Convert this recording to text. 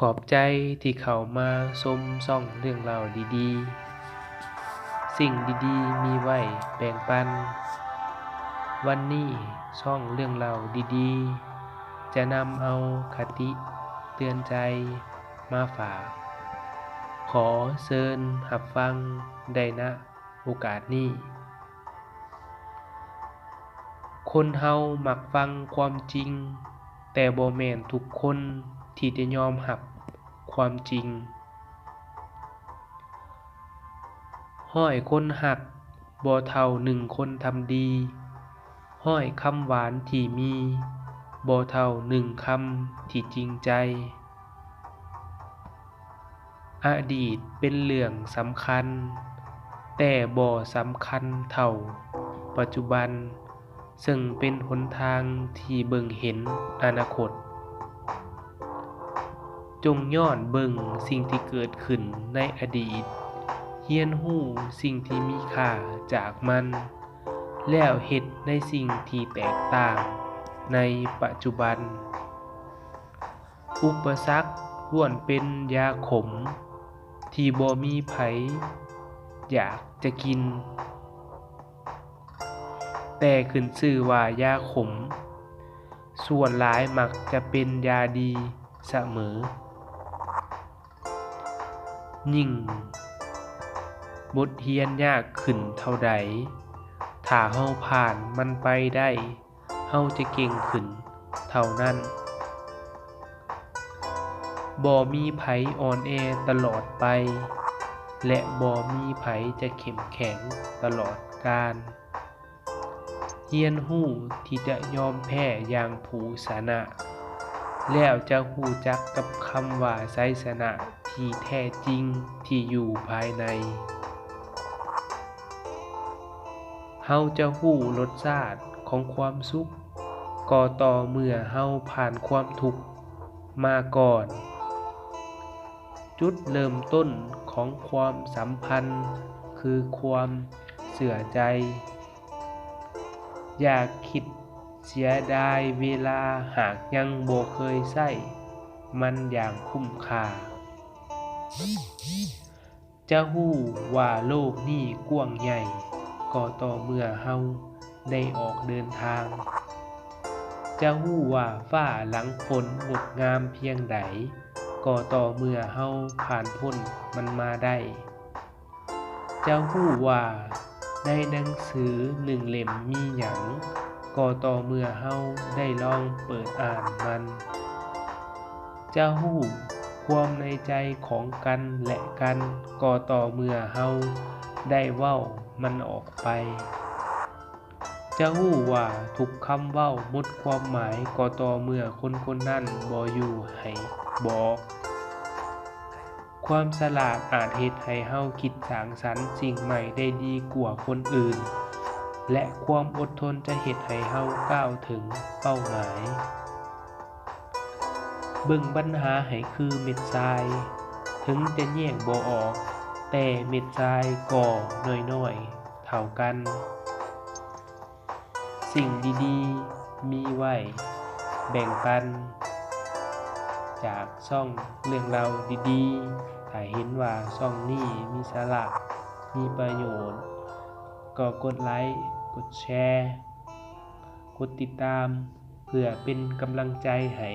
ຂອບໃຈທີ່ເຂົ້າມາຊົມຊ່ອງເລື່ອງລາວດີໆ. ສິ່ງດີໆມີໄວ້ແບ່ງປັນ. ວັນນີ້ຊ່ອງເລື່ອງລາວດີໆ ຈະນຳເອົາຄະຕິເຕືອນໃຈມາຝາກ. ຂໍເຊີນຮັບຟັງໄດ້ນະ ໂອກາດນີ້. ຄົນເຮົາມັກຟັງຄວາມຈິງ, ແຕ່ບໍ່ແມ່ນທຸກຄົນທີ່ຈະຍອມຮັບຄວາມຈິງ. ຮ້ອຍຄົນຮັກບໍ່ເທົ່າໜຶ່ງຄົນທຳດີ. ຮ້ອຍຄຳຫວານທີ່ມີ ບໍ່ເທົ່າໜຶ່ງຄຳທີ່ຈິງໃຈ. ອະດີດເປັນເລື່ອງສຳຄັນ, ແຕ່ບໍ່ສຳຄັນເທົ່າປັດຈຸບັນ, ເຊິ່ງເປັນຫົນທາງທີ່ເບິ່ງເຫັນອະນາຄົດ. ຈົ່ງຍ້ອນເບິ່ງສິ່ງທີ່ເກີດຂຶ້ນໃນອະດີດ, ຮຽນຮູ້ສິ່ງທີ່ມີຄ່າຈາກມັນ, ແລ້ວເຮັດໃນສິ່ງທີ່ແຕກຕ່າງໃນປັດຈຸບັນ. ອຸປະສັກລ້ວນເປັນຢາຂົມທີ່ບໍ່ມີໃຜຢາກຈະກິນ, ແຕ່ຂຶ້ນຊື່ວ່າຢາຂົມ, ສ່ວນຫຼາຍມັກຈະເປັນຢາດີສະເໝີ. ຍິ່ງບົດຮຽນຍາກຂຶ້ນເທົ່າໃດ, ຖ້າເຮົາຜ່ານມັນໄປໄດ້, ເຮົາຈະເກັ່ງຂຶ້ນເທົ່ານັ້ນ. ບໍ່ມີໃຜອ່ອນແອຕະຫຼອດໄປ, ແລະ ບໍ່ມີໃຜຈະເຂັ້ມແຂງຕະຫຼອດການ. ຮຽນຮູ້ທີ່ຈະຍອມແພ້ຢ່າງຜູ້ຊະນະ, ແລ້ວຈະຮູ້ຈັກກັບຄຳວ່າໄຊຊະນະທີ່ແທ້ຈິງທີ່ຢູ່ພາຍໃນ. ເຮົາຈະຮູ້ລົດຊາດຂອງຄວາມສຸກ ກໍຕໍ່ເມື່ອເຮົາຜ່ານຄວາມທຸກມາກ່ອນ. ຈຸດເລີ່ມຕົ້ນຂອງຄວາມສຳພັນຄືຄວາມເຊື່ອໃຈ. ຢ່າຄິດເສຍດາຍເວລາຫາກຍັງບໍ່ເຄີຍໃຊ້ມັນຢ່າງຄຸ້ມຄ່າ. ຈະຮູ້ວ່າໂລກນີ້ກວ້າງໃຫຍ່ ກໍຕໍ່ເມື່ອເຮົາໄດ້ອອກເດີນທາງ. ຈະຮູ້ວ່າຟ້າຫຼັງຝົນງົດງາມພຽງໃດ ກໍຕໍ່ເມື່ອເຮົາຜ່ານພົ້ນມັນມາໄດ້. ຈະຮູ້ວ່າໃນໜັງສືໜຶ່ງເຫຼັ້ມມີຫຍັງ ກໍຕໍ່ເມື່ອເຮົາໄດ້ລອງເປີດອ່ານມັນ. ຈະຮູ້ຄວາມໃນໃຈຂອງກັນແລະກັນ ກໍຕໍ່ເມື່ອເຮົາໄດ້ເວົ້າມັນອອກໄປ. ຈະຮູ້ວ່າທຸກຄຳເວົ້າໝົດຄວາມໝາຍ ກໍຕໍ່ເມື່ອຄົນຄົນນັ້ນບໍ່ຢູ່ໃຫ້ບອກ. ຄວາມສະຫຼາດອາດເຮັດໃຫ້ເຮົາຄິດສ້າງສັນສິ່ງໃໝ່ໄດ້ດີກວ່າຄົນອື່ນ ແລະ ຄວາມອົດທົນຈະເຮັດໃຫ້ເຮົາກ້າວເຖິງເປົ້າໝາຍ. ເບິ່ງບັນຫາໃຫ້ຄືເມັດຊາຍ, ເຖິງຈະແຍກບໍ່ອອກ, ແຕ່ເມັດຊາຍກໍນ້ອຍໆເທົ່າກັນ. ສິ່ງດີໆມີໄວ້ແບ່ງປັນ ຈາກຊ່ອງເລື່ອງລາວດີໆ. ຖ້າເຫັນວ່າຊ່ອງນີ້ມີສາລະ, ມີປະໂຫຍດ, ກໍກົດໄລ, ກົດແຊ, ກົດຕິດຕາມ ເພື່ອເປັນກຳລັງໃຈໃຫ້.